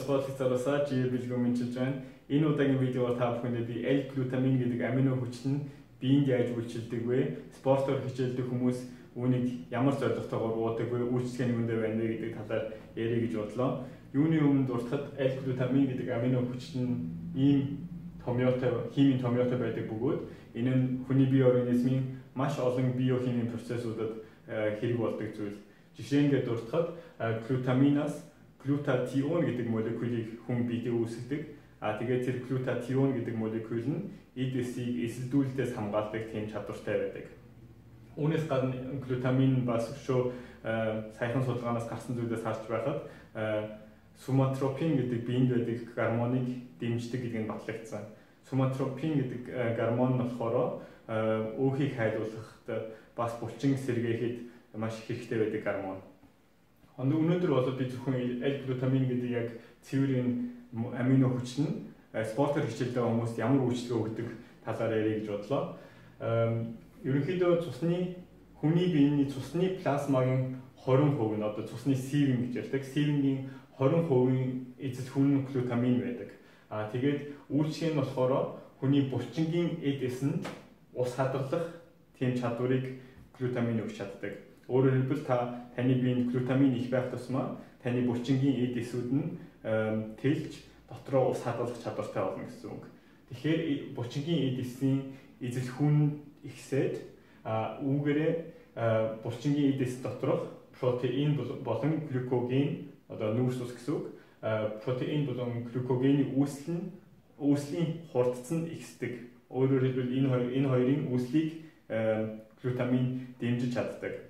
Спортлог залуусаа Жи бэлгүү мэдчилж байна. Энэ удаагийн видеоор та бүхэндээ би L-глутамин гэдэг амино хүчин нь биеинд яаж үйлчилдэг вэ? Спортоор хичээлдэг хүмүүс үүнийг ямар зорилготойгоор уудаг вэ? Үйлчилгээ нь юунд байна вэ гэдэг талаар ярих гэж бодлоо. Юуны өмнө дуртахад L-глутамин гэдэг амино хүчин нь ийм томьёотой, химийн томьёотой байдаг бөгөөд энэ нь хүний бие организмын маш олон биохимийн процессуудад хэрэг болдог зүйл. Жишээнгээ дуртахад глутаминаас глутатион гэдэг молекулыг хүн биедээ үүсгэдэг. А тэгээд тэр глутатион гэдэг молекул нь эд эсийг эсэлдүүлэлтээс хамгаалдаг тийм чадвартай байдаг. Үүнээс гадна глутамин бас өшөө саяхан судалгаанаас гарсан зүйлээс харж байхад соматропин гэдэг биеинд байдаг гормоныг дэмждэг гэдэг нь батлагдсан. Соматропин гэдэг гормон нь болохоор өөхийг хайлуулахад бас булчин сэргээхэд маш хэрэгтэй байдаг гормон. Өнөөдөр бол би зөвхөн L-глутамин гэдэг яг цэвэр энэ амино хүчин нь спортоор хичээлдэг хүмүүст ямар үйлчилгээ өгдөг талаар ярих гэж бодлоо. Ерөнхийдөө цусны хүний биеийн цусны плазмагийн 20% нь одоо цусны сивэн гэж ярьдаг. Сивэнгийн 20%-ийн эзэл хүн глутамин байдаг. А тэгээд үйлчилгээ нь болохоор хүний булчингийн эд эсэнд ус хадгалах тийм чадварыг глутамин өгч чаддаг. Өөрөөр хэлбэл та таны биеинд глутамин их байх тусмаа таны булчингийн эд эсүүд нь тэлж дотроо ус хадгалах чадвартай болно гэсэн үг. Тэгэхээр булчингийн эд эсийн эзэлхүүн ихсээд үүгээрээ булчингийн эд эс доторх протеин болон глюкоген одоо нүүрс ус гэсэн үг. Протеин болон глюкогений үүсэл нь үүслийн хурдц нь ихсдэг. Өөрөөр хэлбэл энэ хоёрын үүслийг глутамин дэмжиж чаддаг.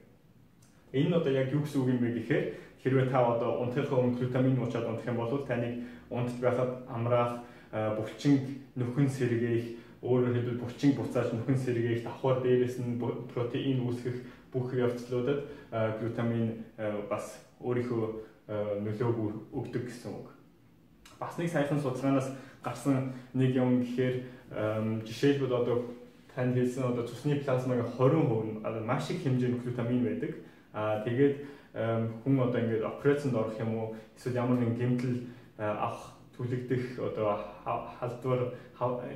Энэ нь одоо яг юу гэсэн үг юм бэ гэхээр хэрвээ та одоо унтахынхаа өмнө глутамин уучаад унтах юм бол таныг унтж байхад амраах, булчин нөхөн сэргээх, өөрөөр хэлбэл булчин буцааж нөхөн сэргээх, давхар дээрээс нь протеин үүсгэх бүх явцлуудад глутамин бас өөрийнхөө нөлөөг өгдөг гэсэн үг. Бас нэг саяхан судалгаанаас гарсан нэг юм гэхээр жишээлбэл одоо танд хэлсэн одоо цусны плазмагийн 20% нь маш их хэмжээний глутамин байдаг. А тэгээд хүн одоо ингээд операцид орох юм уу эсвэл ямар нэгэн гэмтэл авах түлэгдэх одоо халдвар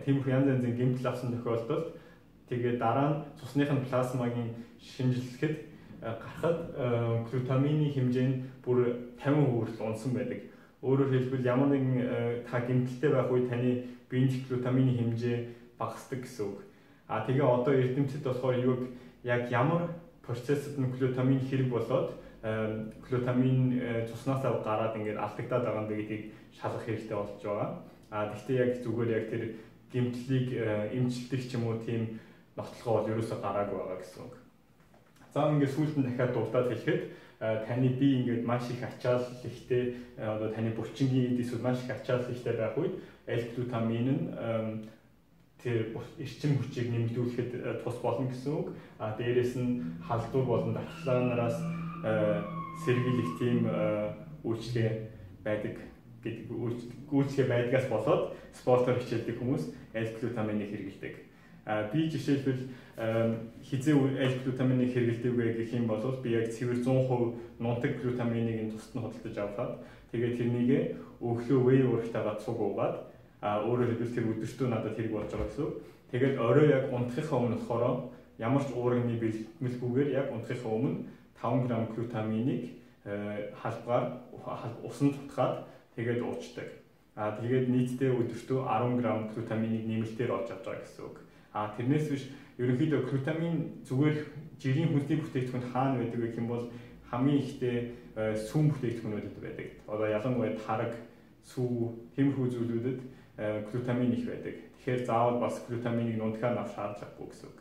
тиймэрхүү янз янзын гэмтэл авсан тохиолдолд тэгээд дараа нь цусных нь плазмагийн шинжилгэхэд гарахад глутамины хэмжээ нь бүр 50% хүртэл унсан байдаг. Өөрөөр хэлбэл ямар нэгэн та гэмтэлтэй байх үед таны биеийн глутамины хэмжээ багасдаг гэсэн үг. А тэгээ одоо эрдэмтэд болохоор юуг яг ямар процессд нь глутамин хэрэг болоод глутамин цуснаасаа гараад ингээд алдагдаад байгаа юм бэ гэдгийг шалгах хэрэгтэй болж байгаа. А тэгвэл яг зүгээр яг тэр гэмтлийг эмчилдэг ч юм уу тийм нотлогоо бол ерөөсөө гараагүй байгаа гэсэн үг. За ингээд сүүлд нь дахиад дуртаад хэлэхэд таны бие ингээд маш их ачаал ихтэй одоо таны булчингийн эд эсвэл маш их ачаал ихтэй байх үед L-глутамин нь тэр эрчим хүчийг нэмэгдүүлэхэд тус болно гэсэн үг. А дээрээс нь халдвар болон дархлаанараас сэргийлэх тийм үйлчилгээ байдаг гэдэг үйлчилгээ байдгаас болоод спортоор хичээлдэг хүмүүс L-глутаминыг хэрэглэдэг. Би жишээлбэл хизээ L-глутаминыг хэрэглэдэг вэ гэх юм бол би яг цэвэр 100% нунтаг глутаминыг нь тусад нь худалдаж авахад тэгээд тэрнийгээ өглөө whey уурагтайгаа цуг уугаад өөрөөр хэлбэл тэр өдөртөө надад хэрэг болж байгаа гэсэн үг. Тэгээд орой яг унтахынхаа өмнө болохоор ямар ч уурагны бэлтгэлгүйгээр яг унтахынхаа өмнө 5 г глутаминыг халбгаар усан тутгаад тэгээд уучдаг. А тэгээд нийтдээ өдөртөө 10 г глутаминыг нэмэлтээр олж авч байгаа гэсэн үг. А тэрнээс биш ерөнхийдөө глутамин зүгээр жирийн хүнсний бүтээгдэхүүн хаана байдаг вэ гэх юм бол хамгийн ихтэй сүүн бүтээгдэхүүнүүдэд байдаг. Одоо ялангуяа тараг, сүү, тиймэрхүү зүйлүүдэд глутамин их байдаг. Тэгэхээр заавал бас глутаминыг нунтгаар авах шаардлагагүй гэсэн үг.